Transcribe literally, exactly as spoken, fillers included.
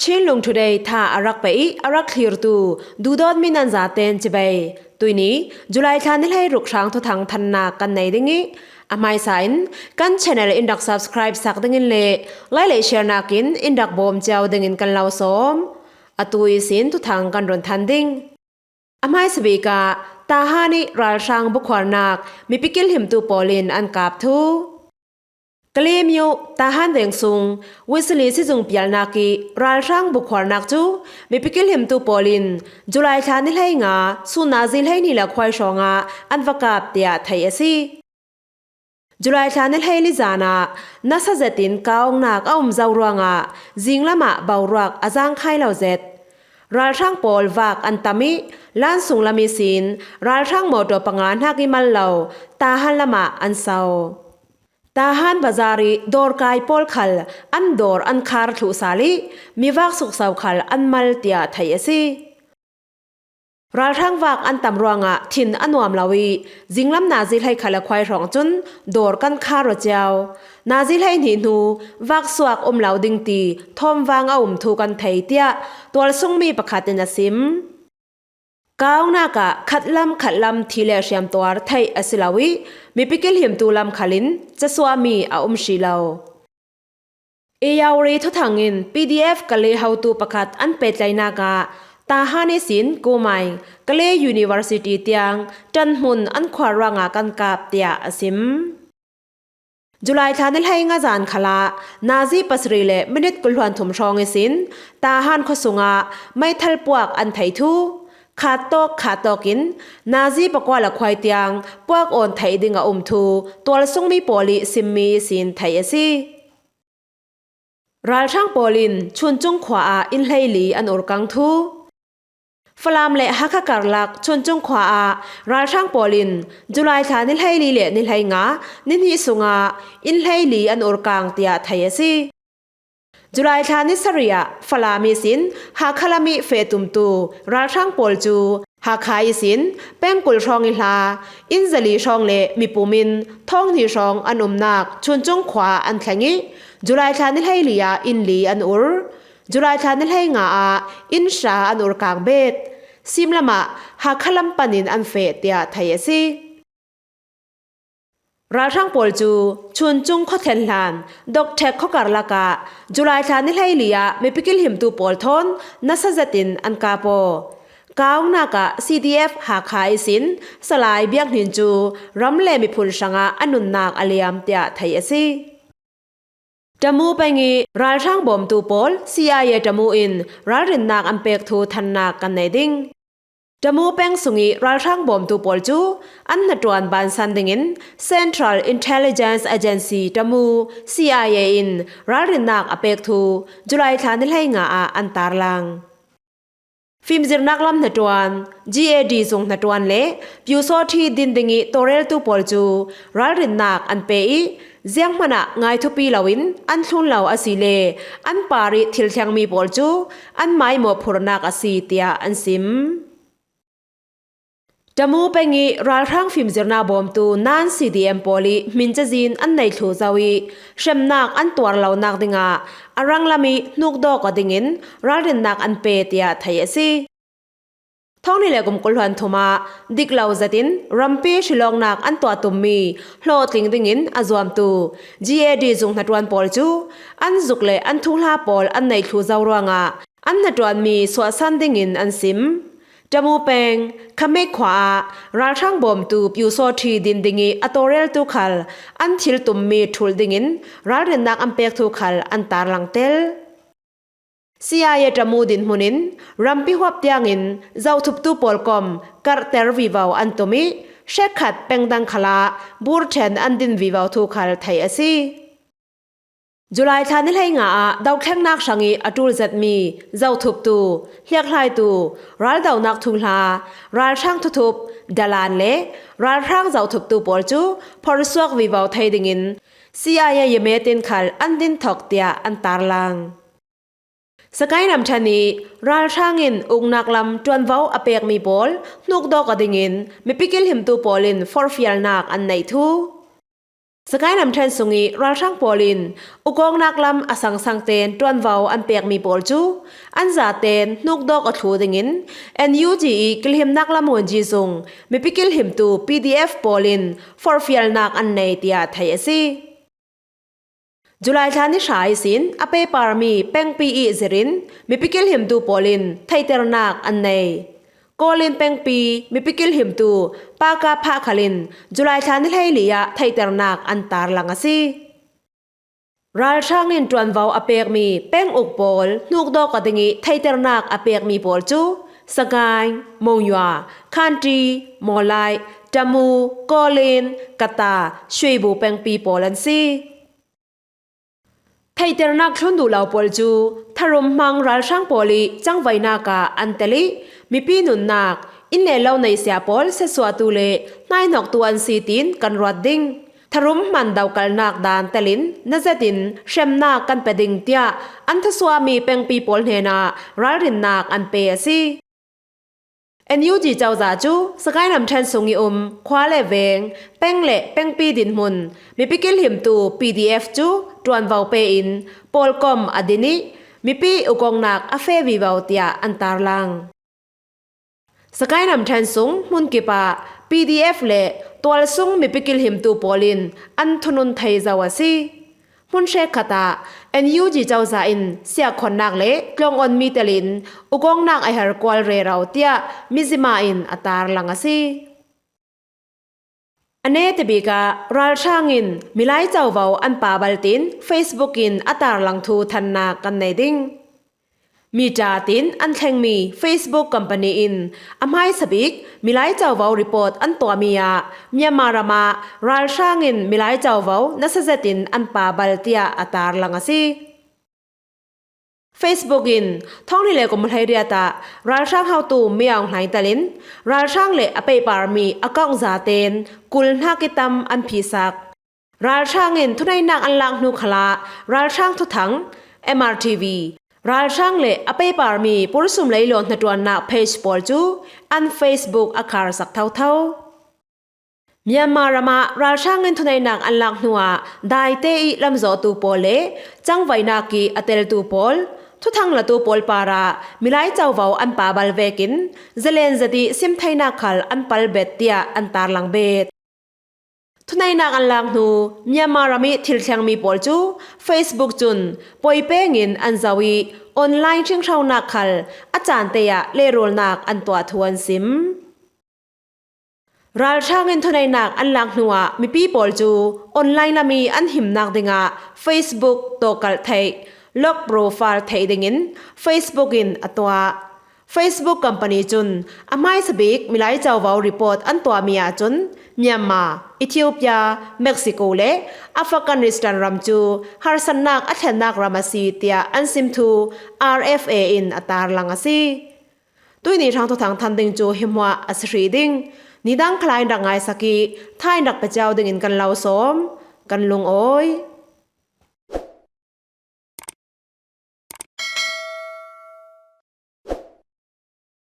Chinlung Today tha a rak pe ih a rak thlirtu duhdawtmi nan zaten cibai. Tuini July thla ni hleiruk hrang thuthang thannak kan nei ding ih a hmaisa in kan channel in rak subscribe sak dingin le like le share nakin in rak bawm cio dingin kan lo sawm. Atu ihsin thuthang kan run than ding. A hmaisa bik ah Tahan ih ralhrang bukhuarnak mipi kilhimtu pawl in an kap thu. Kalay myo Tahan veng sung Wesley sizung pialnak ih ralhrang bukhuarnak cu mipi kilhimtu pawl in July thla ni hleinga sun nazi hleihnih le khuai hrawngah an va kap tiah theih a si. July thla ni hleili zan ah nasa zetin kaungnak a um zo ruangah zinglam ah boruak a zangkhai lo zet. Ralhrang pawl vak an tam ih lan sunglam ihsin ralhrang mawtaw panga hnak ih mal lo Tahan lamah an so. Tahan bazar ih dawrkai pawl khal an dawr an khar thluh sal ih mivak sukso khal an mal tiah theih a si. Ralhrang vak an tam ruangah thin a nuam lo ih zinglam nazi hleikhat le khuai hrawng cun dawr kan khar aw cio. Nazi hleihnih hnu vak suak um lo ding ti thawmvang a um thu kan thei tiah tualsungmi pakhat in a sim. Kaungnak ah khatlam khatlam thi le hriamtuar theih a si lo ih mipi kilhimtu lam khalin casuahmi a um hrih lo. Ayawri thuthang in P D F Kalay hotu pakhat an pehtlaihnak ah Tahan ihsin Kumai Kalay University tiang ṭanhmun an khuar ruangah kan kap tiah a sim. July thla ni hleinga zan khalah nazi pasarih le minit kul hluan thum hrawng ihsin Tahan khuasungah meithal puak an theih thu. Khattawk khattawk in nazi pakua le khuai tiang puak awn theih ding a um thu tualsungmi pawl ih simmi ihsin theih a si. Ralhrang pawl in Chuncung khua ah inn hleili an urkang thu. Falam le Hakha karlak Chuncung khua ah ralhrang pawl in July thla ni hleili le ni hleinga ni hnih sungah inn hleili an urkang tiah theih a si. July thla ni sarih ah Falam ihsin Hakha lam ih feh tumtu ralhrang pawl cu Hakha ihsin pengkul hrawng ih hla, inn zali hrawng le mipum in thawng hnih hrawng an umnak Chuncung khua an thleng ih July thla ni hleili ah inn li an ur. July thla ni hleinga ah inn hra an urkang bet. Simlam ah Hakha lam panin an feh tiah theih a si. Ralhrang pawl cu Chuncung khuathlen hlan Dokthek khuakarlak ah July thla ni hleili ah mipi kilhimtu pawl thawn nasa zetin an kap aw. Kaungnak ah C D F Hakha ihsin Salai biaknin cu ram le miphun hrangah a nunnak a liam tiah theih a si. Tamu peng ih ralhrang bawmtu pawl C I A Tamu in ralrinnak an pek thu thannak kan nei ding. Tamu peng sungih ralhrang bawmtu pawl cu an hnaṭuan bansan dingin Central Intelligence Agency Tamu, C I A, in ralrinnak a pek thu July thla ni hleinga ah an tarlang. Fimzirnak lam hnaṭuan, G A D zung hnaṭuan le Pyusawṭhi din dingih tawlreltu pawl cu ralrinnak an pe ih zianghman ah ngai thupi loin an thlun lo asile an par ih thil thlengmi pawl cu an maimawh phurnak a si tiah an sim. Tamu peng ih ralhrang fimzirnak bawmtu nan C D M pawl ih hmin cazin an nei thluh zo ih hremnak an tuar lonak dingah a ranglam ih hnukdawk aw dingin ralrinnak an pe tiah theih a si. Thawng hnih le kum kul hluan thum ah dik lo zetin rampi hrilawknak an tuah tummi hlawhtling dingin a zuamtu G A D zung hnaṭuan pawl cu an zuk le an thuhla pawl an nei thluh zo ruangah an hnaṭuanmi suahsan dingin an sim. Tamu peng Khamek khua ah ralhrang bawmtu Pyusawṭhi din dingih a tawlreltu khal an thil tummi ṭhulh dingin ralrinnak an pek thu khal an tarlang tel. C I A Tamu dinhmun in rampi huap tiangin zohthuptu pawl kom karhter vivo an tum ih hrekkhat pengdang khalah burṭhen an din vivo thu khal theih a si. July thla ni hleinga ah dohthlengnak hrangih a ṭul zetmi zohthuptu, hliakhlaitu, raldohnak thuhla, ralhrang thuthup, dalan le ralhrang zohthuptu pawl cu phorsuak vivo thei dingin C I A Yemetin khal an din thok tiah an tarlang. Sagaing ramṭhen ih ralhrang in uknak lam ṭuanvo a pekmi pawl hnukdawk aw dingin mipi kilhimtu pawl in forhfialnak an neih thu. Sagaing ramṭhen sung i ralhrang pawl in ukawngnak lam a sangsangte'n ṭuanvo an pekmi pawl cu an zate'n hnukdawk aw thlu dingin N U G i kilhimnak lam ngunzi sung mipi kilhimtu P D F pawl in forhfialnak an nei tiah theih a si. July thla ni hra ihsin a pehparmi pengpi i zirin mipi kilhimtu pawl in theihternak an nei. Kawlin pengpi mipi kilhimtu Pa Ka Pha Khal in July thla ni hleili ah theihternak an tarlang a si. Ralhrang in ṭuanvo a pekmi peng uk pawl hnukdawk aw ding i theihternak a pekmi pawl cu Sagaing, Monywa, Khanti, Mawlai, Tamu, Kawlin, Kata, Shwebo pengpi pawl an si. Theihternak thlun duh lo pawl cu tharum hmang ralhrang pawl i cangvaihnak ah an tel i mipi nunnak, inn le lo neihsia pawl siatsuahtu le hnaihnoktu an si tiin kan ruat ding. Tharum hman dokalnak dan telin na zetin hremnak kan pe ding tiah an thusuahmi pengpi pawl hnenah ralrinnak an pe a si. N U G cozah cu Sagaing ramṭhen sung i um khua le veng, peng le pengpi dinhmun mipi kilhimtu P D F cu ṭuanvo pe in pawlkom a din i mipi ukawngnak a fe vivo tiah an tarlang. Sagaing ramṭhen sung hmunkip ah P D F le tualsung mipi kilhimtu pawl in an thunun thei zo a si. Hmun hrekkhat ah N U G cozah in siahkhawnnak le tlawng-onmi telin ukawngnak a herkual rero tiah Mizzima in a tarlang a si. A netabik ah ralhrang in milai covo an pabal tiin Facebook in a tarlang thu thannak kan nei ding. Meta tiin an thlengmi Facebook company in a hmaisabik milai covo report an tuahmi ah Myanmar ram ah ralhrang in milai covo nasa zetin an pabal tiah a tarlang a si. Facebook in thawng hnih le kum hleiriat ah ralhrang hotu Min Aung Hlaing telin ralhrang le a pehparmi account zate'n kul hnak i tam an phihsak. Ralhrang in thuneihnak an lak hnu khalah ralhrang thuthang, M R T V, ralhrang le a pehparmi pursum leilaw hnaṭuannak page pawl cu an Facebook a kharsak thotho. Myanmar ram ah ralhrang in thuneihnak an lak hnuah daite i lamzawhtu pawl le cangvaihnak i a teltu pawl, thuthang latu pawl parah milai covo an pabal vekin zalen zet i sim theinak khal an palbet tiah an tarlang bet. Thuneihnak an lak hnu Myanmar ram i thil thlengmi pawl cu Facebook cun poi pengin an zoh i online hringhronak khal a caan te ah lehrulnak an tuah thu an sim. Ralhrang in thuneihnak an lak hnuah mipi pawl cu online lam i an himnak dingah Facebook tawkalh theih, lock profile theih dingin Facebook in a tuah. Facebook company cun a hmaisabik milai covo report an tuahmi ahcun Myanmar, Ethiopia, Mexico le Afghanistan ram cu harsatnak a thlennak ram a si tiah an sim thu R F A in a tarlang a si. Tuihni hrang thuthang than ding cu hi hmuah a si hrih ding. Nidang khalai in rak ngaisak i thain rak pe cio dingin kan lo sawm. Kan lungawi.